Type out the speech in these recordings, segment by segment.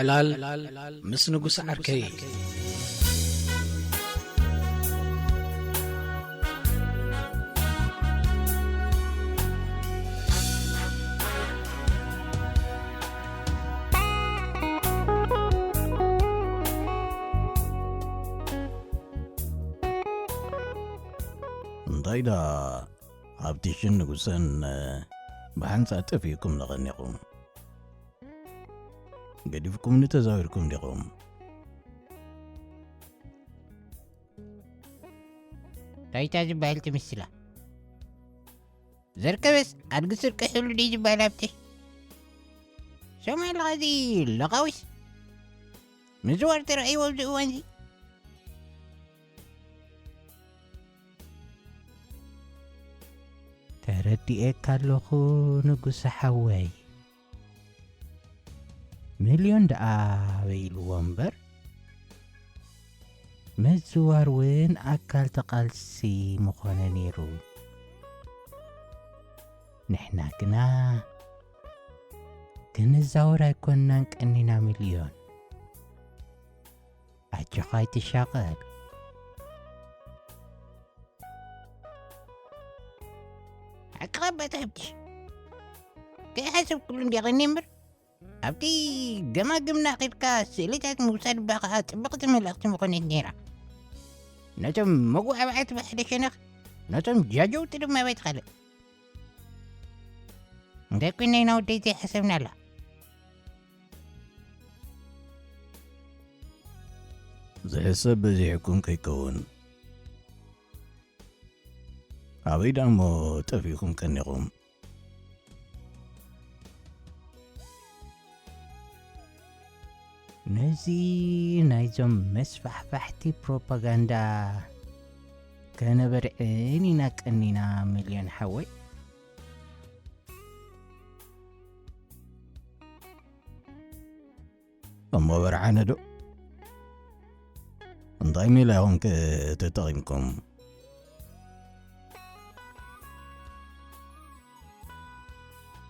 ዕላል ምስ ንጉስ ዓርከይ። እንታይ ደኣ ሃብትሽን ንጉሰን ብሓንሳእ ጠፊእኩም ንቐኒኹም? ገዲፍኩምኒ ተዛዊርኩም ዲኹም? እንታይ እታ ዝበሃል ትምስላ? ዘርከበስ ኣድጊ ስርቂ ሕሉ ድዩ ዝበሃል ሃብትሽ? ሰማይ ኣለኻ እዚ ለቓዊስ? ምዝዋር ተራእይዎ ኣብዚ እዋንዚ? ተረዲኤካ ኣለኹ ንጉሰ ሓወይ። ሚልዮን ደኣ ኣበይ ኢልዎ እምበር፣ ምዝዋር እውን ኣካል እቲ ቃልሲ ምኾነ ነይሩ። ንሕና ግና ክንዛወር ኣይኮንናን ቀኒና ሚልዮን። ኣጆኻ ኣይትሻቐል። ሓቅኻ ኣባታ ሃብትሽ። ከይሓሰብኩሉ እንዲያ ቐኒ እምበር፣ ኣብቲ ገማግም ናቒልካ ስእልታት ምውሳድ እባ ኸዓ ጽብቕቲ መልእኽቲ ምኾነት ነይራ። ነቶም መጉዓብዓት ብሓደ ሸነኽ፣ ነቶም ጃጀውቲ ድማ በቲ ካልእ። እንታይ ኮይና ኢና ወደይ ዘይሓሰብናላ? ዝሕሰብ በዚሕኩም ከይከውን፣ ኣበይ ደኣ እሞ ጠፊእኩም ቀኒኹም? ነዚ ናይዞም መስፋሕፋሕቲ ፕሮፓጋንዳ ከነበርዕን ኢና ቀኒና፣ ሚልዮን ሓወይ። እሞ በርዓነ ዶ? እንታይ ሜላ ኢኹም ከ ተጠቒምኩም?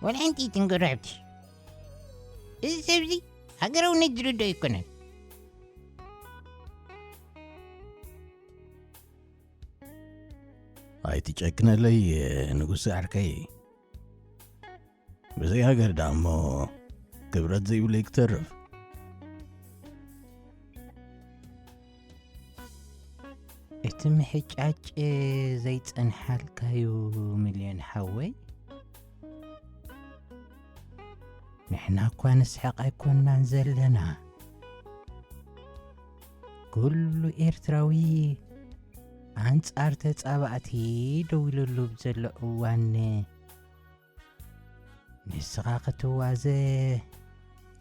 ወላ ሓንቲ ትንገሮ ሃብትሽ። እዚ ሰብዚ ሃገራውነት ዝርድኦ ኣይኮነን። ኣይትጨክነለይ ንጉሰ ዓርከይ። ብዘይ ሃገር ደኣ እሞ ክብረት ዘይብለይ ክተርፍ። እቲ ምሕጫጭ ዘይጸንሓልካዩ ሚልዮን ሓወይ? ንሕና እኳ ንስሕቕ ኣይኮንናን ዘለና። ኩሉ ኤርትራዊ ኣንጻር ተጻባእቲ ደው ኢሉሉ ብዘሎ እዋን፣ ንስኻ ክትዋዘ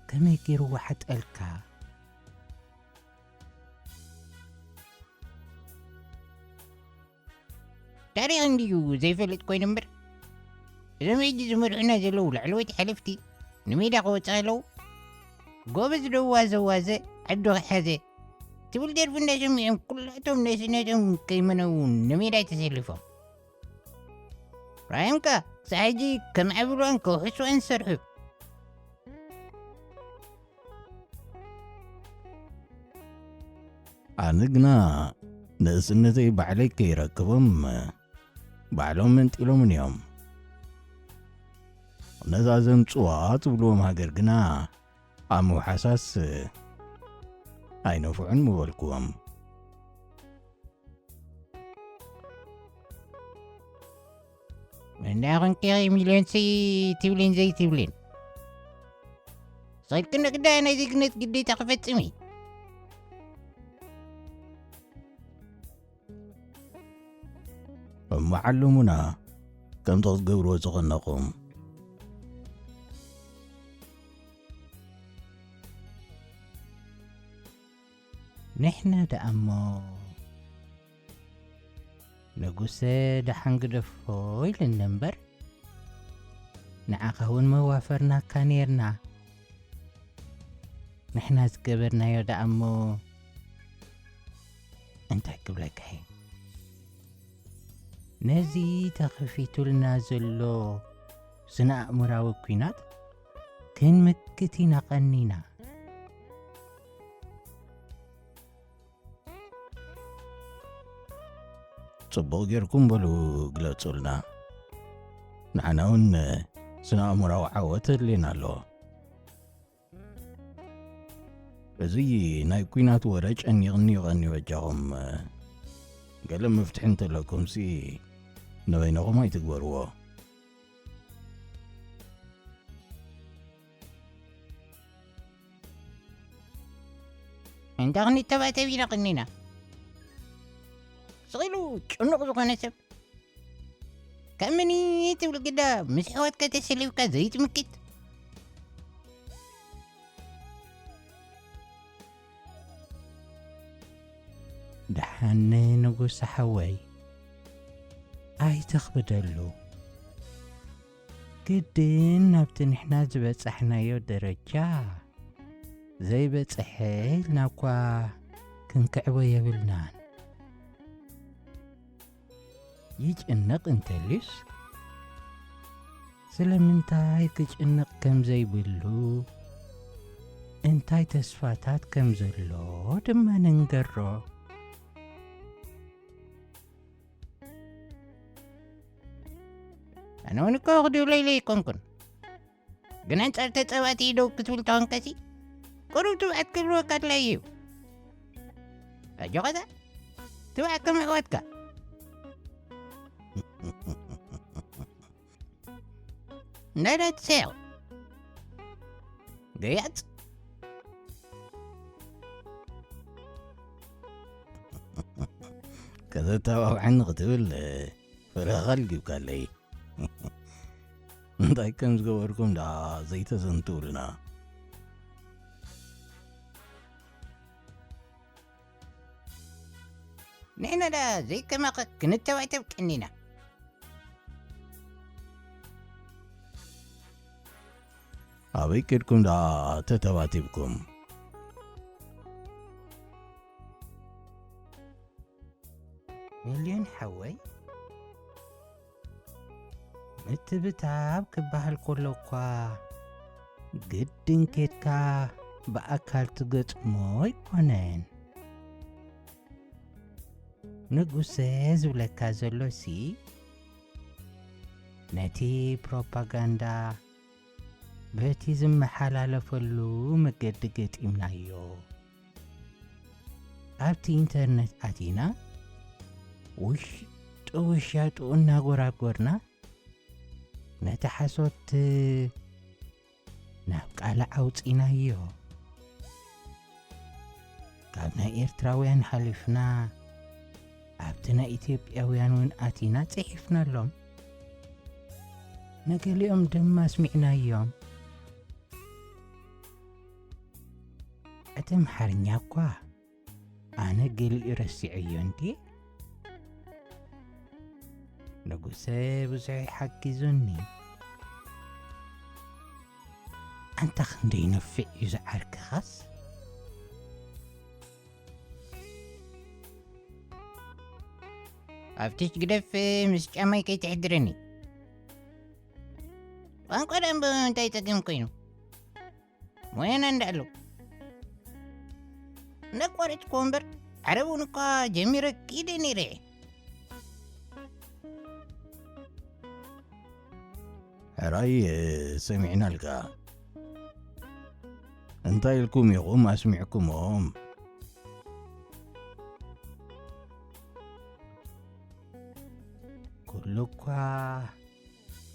ከመይ ገይሩ ወሓጠልካ? ታሪኽ እንድዩ ዘይፈልጥ ኮይኑ እምበር፣ እዞም ሕጂ ዝመርሑና ዘለዉ ላዕለዎት ሓለፍቲ ንሜዳ ክወጽእ ኣለዉ። ጎበዝ ዶ ዋዘ ዋዘ ዓዱ ክሓዘ ትብል ደርፊ እንዳሰሚዖም ኩላቶም ነስነቶም ከይመነዉ ንሜዳ ተሰሊፎም። ራዮምካ ክሳብ ሕጂ ከማዕብልዋን ከውሕስዋን ዝሰርሑ። ኣነ ግና ንእስነተይ ባዕለይ ከይረክቦም ባዕሎም መንጢሎምን እዮም። ነዛ ዘምጽዋ ትብልዎም ሃገር ግና ኣብ ምውሓሳስ ኣይነፍዑን ምበልክዎም። እንዳ ኾንኪ ሚልዮንሲ ትብሊን ዘይትብሊን፣ ስቕ ኢልኪ ንግዳ ናይ ዜግነት ግዴታ ክፈጽሚ። እሞ ዓልሙና ከምቲ ክትገብርዎ ዝቐነኹም። ንሕና ደኣ እሞ ንጉሰ ደሓን ግደፎ ኢሉና እምበር፣ ንዓኻ እውን መዋፈርናካ ኔርና። ንሕና ዝገበርናዮ ደኣ እሞ እንታይ ክብለካ እየ? ነዚ ተኸፊቱልና ዘሎ ስነ ኣእምራዊ ኲናት ክንምክት ኢና ቀኒና። ጽቡቕ ጌርኩም በሉ ግለጹልና። ንዓና እውን ስነ ኣእምሮኣዊ ዓወት ኣድልየና ኣሎ። እዚ ናይ ኲናት ወረ ጨኒቕኒ እዩ ቀንዩ። በጃኹም ገለ መፍትሒ እንተለኩምሲ ንበይንኹም ኣይትግበርዎ። እንዳ ክንተባተብ ኢና ቀኒና። ስቕ ኢሉ ጭኑቕ ዝኾነ ሰብ ከም ምኒ ትብል ግዳ ምስ ኣሕዋትካ ተሰሊፍካ ዘይትምክት። ደሓን ንጉስ ሓወይ ኣይተኽብደሉ። ግድን ናብቲ ንሕና ዝበጻሕናዮ ደረጃ ዘይበጽሐ ኢልና እኳ ክንክዕቦ የብልናን። ይጭነቕ እንተልዩስ ስለምንታይ ክጭነቕ ከም ዘይብሉ፣ እንታይ ተስፋታት ከም ዘሎ ድማ ንንገሮ። ኣነ እውን እኮ ክድውለይለ ኣይኮንኩን። ግን ኣንጻር ተጻባእቲ ደው ክትብል ተኾንካሲ፣ ቁሩብ ትብዓት ክህልወካ ኣድላዪ እዩ። ኣጆኻታ፣ ትብዓት ከም ኣሕዋትካ። እንታይ ደኣ ትስሕቕ? ገያጽ። ከተተባብዐኒ ክትብል ፍረኻ ኣልጊብካለይ። እንታይ ከም ዝገበርኩም ደኣ ዘይተዘንትውልና። ንሕና ደኣ ዘይከማኸ ክንተባተብ ቀኒና። ኣበይ ከድኩም ደኣ ተተባቲብኩም? ሚልዮን ሓወይ፣ ምትብታብ ክበሃል ከሎ እኳ ግድን ኬድካ ብኣካል ትገጥሞ ኣይኮነን። ንጉሰ ዝብለካ ዘሎሲ፣ ነቲ ፕሮፓጋንዳ በቲ ዝመሓላለፈሉ መገዲ ገጢምናዮ። ኣብቲ ኢንተርነት ኣቲና፣ ውሽጡ ውሻጡ እናጎራጎርና፣ ነቲ ሓሶት ናብ ቃልዕ ኣውጺናዮ። ካብ ናይ ኤርትራውያን ሓሊፍና፣ ኣብቲ ናይ ኢትዮጵያውያን እውን ኣቲና ጽሒፍናሎም። ንገሊኦም ድማ ኣስሚዕናዮም። እቲ ኣምሓርኛ እኳ ኣነ ገሊኡ ረሲዐዮ እንድየ። ንጉሰ ብዙሕ ሓጊዙኒ። ኣንታ ክንደይ ነፊዕ እዩ ዝዓርክኻስ። ኣብቲሽ ግደፍ፣ ምስ ጫማይ ከይትሕድረኒ። ቋንቋ ደኣ እምበር እንታይ ጸገም ኮይኑ? ሞያና እንዳኣለው። እንዳቋረጽኩ እምበር ዓረብ እውን እኳ ጀሚረ ክኢለ ነይረ። ሕራይ ሰሚዕናልካ። እንታይ ኢልኩም ኢኹም ኣስሚዕኩሞም? ኩሉ እኳ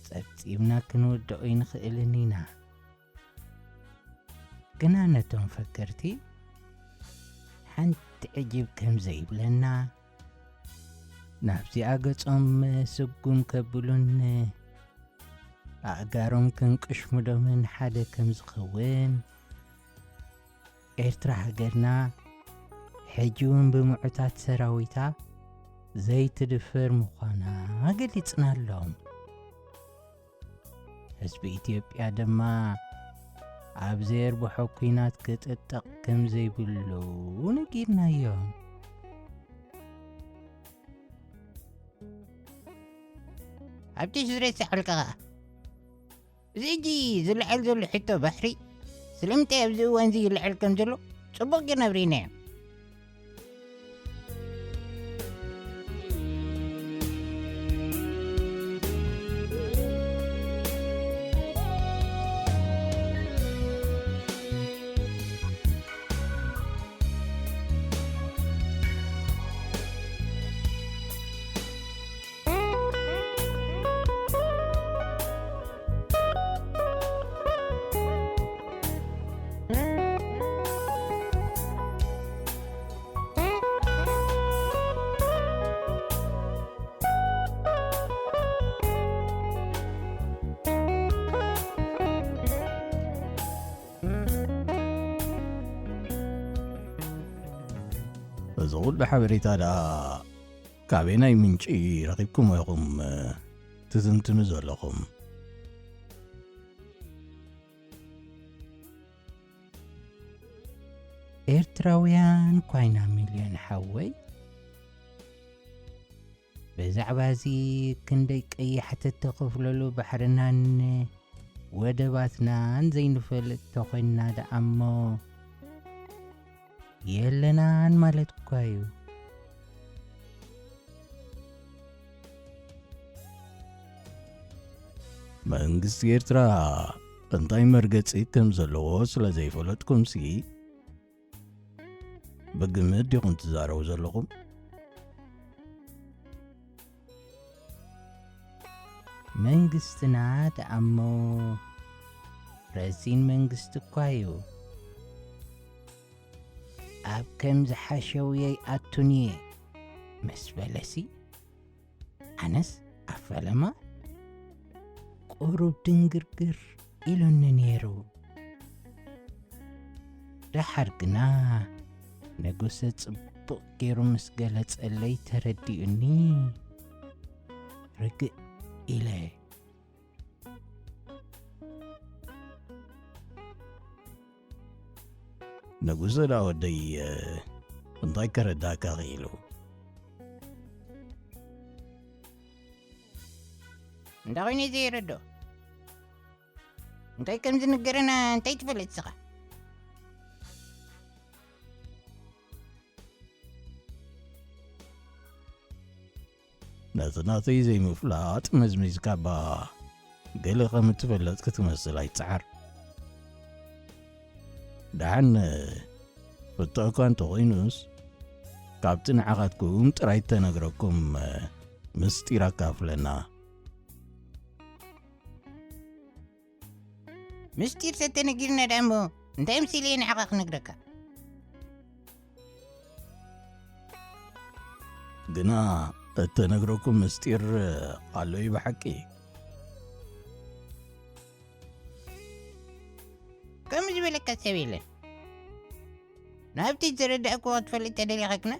ጸብጺብና ክንውድኦ ኣይንኽእልን ኢና። ግና ነቶም ፈከርቲ ሓንቲ ዕጅብ ከም ዘይብለና፣ ናብዚኣ ገጾም ስጉም ከብሉን ኣእጋሮም ክንቅሽምዶምን ሓደ ከም ዝኸውን፣ ኤርትራ ሃገርና ሕጂ እውን ብምዑታት ሰራዊታ ዘይትድፈር ምዃና ገሊጽናሎም። ህዝቢ ኢትዮጵያ ድማ ኣብ ዘየርብሖ ኲናት ክጥጠቕ ከም ዘይብሉ ነጊርናዮም። ኣብቲ ዝረስዐልካ ኸኣ፣ እዚ ሕጂ ዝልዓል ዘሎ ሕቶ ባሕሪ፣ ስለምንታይ ኣብዚ እዋን እዚ ይልዓል ከም ዘሎ ጽቡቕ ጌርና ኣብሪናዮ። እዚ ኩሉ ሓበሬታ ደኣ ካበየናይ ምንጪ ረኺብኩሞ ኢኹም ትዝንትኑ ዘለኹም? ኤርትራውያን ኳይና ሚልዮን ሓወይ፣ ብዛዕባ እዚ ክንደይ ቀያሕቲ እተኸፍለሉ ባሕርናን ወደባትናን ዘይንፈልጥ ተኾይንና ደኣ እሞ የለናን ማለት እኳ እዩ። መንግስቲ ኤርትራ እንታይ መርገጺ ከም ዘለዎ ስለ ዘይፈለጥኩምሲ፣ ብግምት ዲኹም ትዛረቡ ዘለኹም? መንግስትና ደኣ እሞ ረዚን መንግስቲ እኳ እዩ። ኣብ ከምዚ ሓሸውየ ኣይኣቱን እየ ምስ በለሲ፣ ኣነስ ኣብ ፈለማ ቁሩብ ድንግርግር ኢሉኒ ነይሩ። ደሓር ግና ንጉሰ ጽቡቕ ገይሩ ምስ ገለጸለይ ተረዲኡኒ፣ ርግእ ኢለ። ንጉሰ ደኣ ወደይ፣ እንታይ ከረዳእካ ክኢሉ? እንታይ ኮይኑ እዩ ዘይረድኦ? እንታይ ከም ዝንገረና እንታይ ትፈልጥ ንስኻ? ነቲ ናተይ ዘይምፍላጥ መዝሚዝካ እባ ገለ ከም እትፈልጥ ክትመስል ኣይትጽዓር። ደሓን ፍቶ እኳ እንተኾይኑስ፣ ካብቲ ንዓኻትኩም ጥራይ እተነግረኩም ምስጢር ኣካፍለና። ምስጢር ተተነጊርና ደኣ እሞ እንታይ መሲለ እየ ንዓኻ ክነግረካ? ግና እተነግረኩም ምስጢር ኣሎ እዩ ብሓቂ? ከምኡ ዝበለካ ሰብ የለን። ናብቲ ዝረዳእኩዎ ክትፈልጥ ተደሊኻ ግና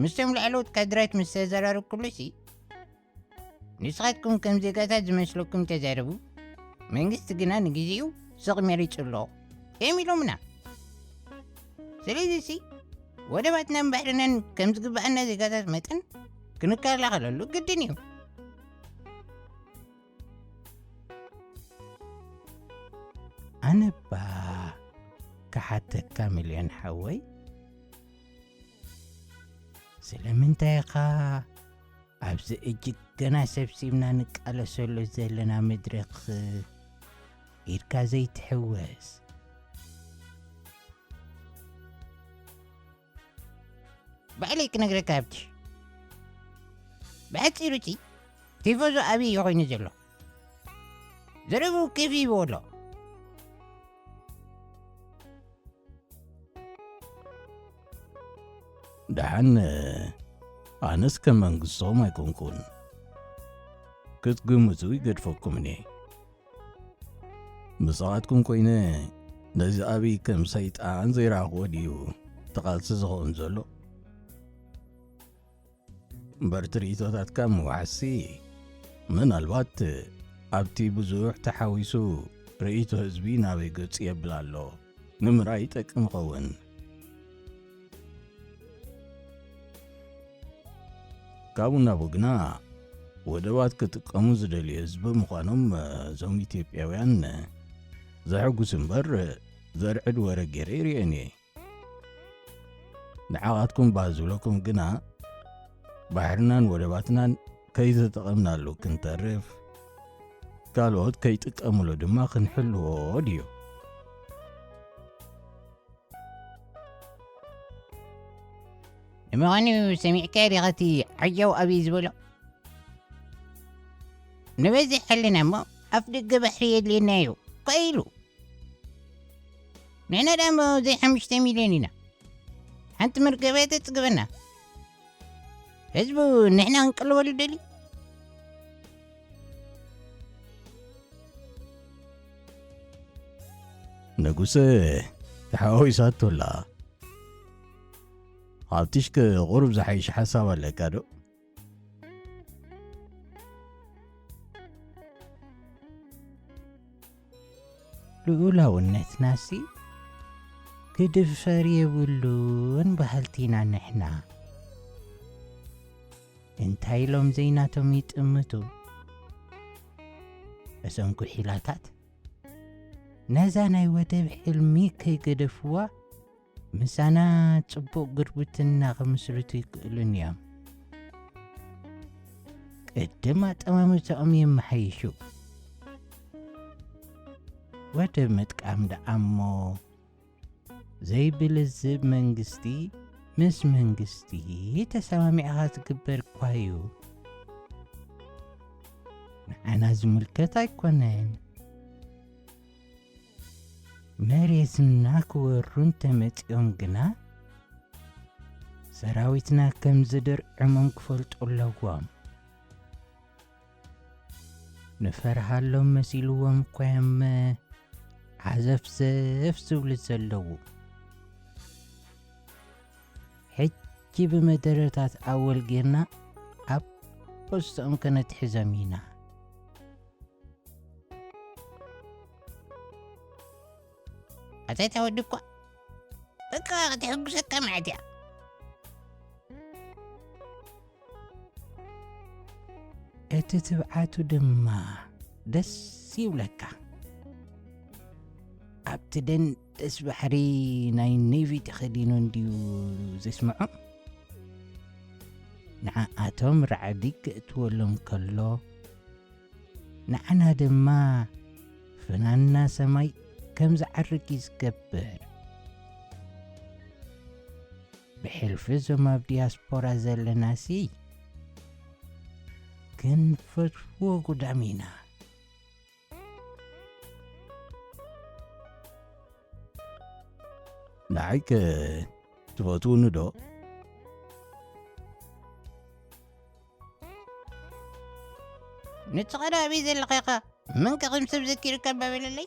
ምስቶም ላዕለዎት ካድራት ምስ ተዘራረብኩሉሲ፣ ንስኻትኩም ከም ዜጋታት ዝመስለኩም ተዛረቡ፣ መንግስቲ ግና ንግዜኡ ስቕ መሪጹ ኣሎ እዮም ኢሎምና። ስለዚሲ ወደባትናን ባሕርናን ከም ዝግብኣና ዜጋታት መጠን ክንከላኸለሉ ግድን እዩ። ኣነባ ክሓተካ ሚልዮን ሓወይ፣ ስለምንታይ ኢኻ ኣብዚ እጅግ ገና ሰብሲብና ንቃለሰሉ ዘለና መድረኽ ኢድካ ዘይትሕወስ? ባዕለይ ክነግረካ ሃብትሽ። ብሓጺሩ እቲ ቲፎዞ ኣብይ እዩ ኮይኑ ዘሎ። ዘረብኡ ኬፍ ይህብዎ ኣሎ። ደሓን ኣነስ ከም መንግስቶም ኣይኮንኩን። ክትግምቱ ይገድፈኩምኒ። ምሳኻትኩም ኮይነ ነዚ ኣብይ ከም ሰይጣን ዘይረኣኽዎ ድዩ ተቓልሲ ዝኸውን ዘሎ? እምበር ትርኢቶታትካ ምውሓስሲ ምናልባት ኣብቲ ብዙሕ ተሓዊሱ ርእይቶ ህዝቢ ናበይ ገጹ የብል ኣሎ ንምርኣይ ይጠቅም ይኸውን። ካብኡ ናብኡ ግና ወደባት ክጥቀሙ ዝደልዩ ህዝቢ ምዃኖም እዞም ኢትዮጵያውያን ዘሕጉስ እምበር ዘርዕድ ወረ ገይረ ይርእየን እየ። ንዓኻትኩም ባህ ዝብለኩም ግና ባሕርናን ወደባትናን ከይተጠቐምናሉ ክንተርፍ፣ ካልኦት ከይጥቀምሉ ድማ ክንሕልዎ ድዩ? ንምዃኑ ሰሚዕካዮ ዲኻ እቲ ዓጃው ኣብይ ዝበሎ? ንበዝሕ ሓይልና እሞ ኣፍ ደገ ባሕሪ የድልየና እዩ እኮ ኢሉ። ንሕና ደኣ እሞ ዘይ ሓሙሽተ ሚልዮን ኢና። ሓንቲ መርከብ እያ ተጽግበና። ህዝቡ ንሕና ክንቅልበሉ ደልዩ? ንጉሰ ተሓዋዊሳቶ ኣላ። ኣብትሽክ ቁሩብ ዝሓይሽ ሓሳብ ኣለካ ዶ? ልኡላውነትናሲ ክድፈር የብሉን በሃልቲ ኢና ንሕና። እንታይ ኢሎም ዘይናቶም ይጥምቱ? እዞም ኩሒላታት ነዛ ናይ ወደብ ሕልሚ ከይገደፍዋ ምሳና ጽቡቕ ጉርብትና ክምስርቱ ይክእሉን እዮም። ቅድም ኣጠማምታኦም የመሓይሹ። ወደብ ምጥቃም ደኣ እሞ ዘይብልዝብ መንግስቲ ምስ መንግስቲ ተሰማሚዕኻ ዝግበር እኳ እዩ። ንዓና ዝምልከት ኣይኮነን። መሬትና ክወሩ እንተመጺኦም ግና ሰራዊትና ከም ዝድርዕሞም ክፈልጡ ኣለዎም። ንፈርሃሎም መሲልዎም እኳ እዮም ዓዘፍዘፍ ዝብሉ ዘለዉ። ሕጂ ብመደረታት ኣወል ጌርና ኣብ ፖስተኦም ከነትሕዞም ኢና። ኣታ እታ ወዲ እኳ በቃ ክትሕጉሰካ መዓት እያ። እቲ ትብዓቱ ድማ ደስ ይብለካ። ኣብቲ ደንደስ ባሕሪ ናይ ኔቪ ተኸዲኑ እንድዩ ዘስምዖም። ንዓኣቶም ራዕዲ ክእትወሎም ከሎ፣ ንዓና ድማ ፍናንና ሰማይ ከም ዝዓርግ እዩ ዝገብር። ብሕልፊ እዞም ኣብ ዲያስፖራ ዘለናሲ ክንፈትዎ ጉዳም ኢና። ንዓይከ ትፈትውኒ ዶ? ንስኻ ዶ ኣበይ ዘለኻ ኢኻ? መን ከ ከም ሰብ ዘኪሩካ እባ በለለይ?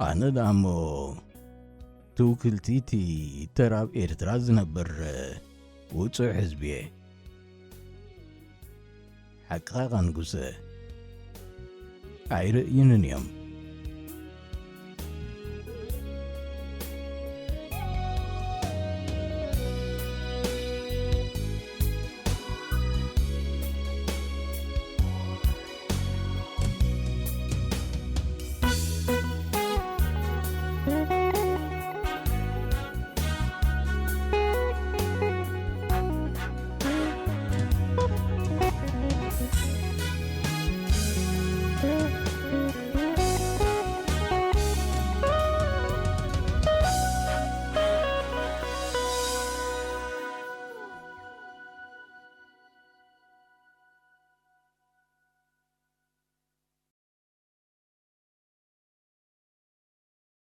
ኣነ ደኣ እሞ ትውክልቲ እቲ ተራ ኣብ ኤርትራ ዝነብር ውጹዕ ህዝቢ እየ። ሓቅኻ ኢኻ ንጉሰ። ኣይርእዩንን እዮም።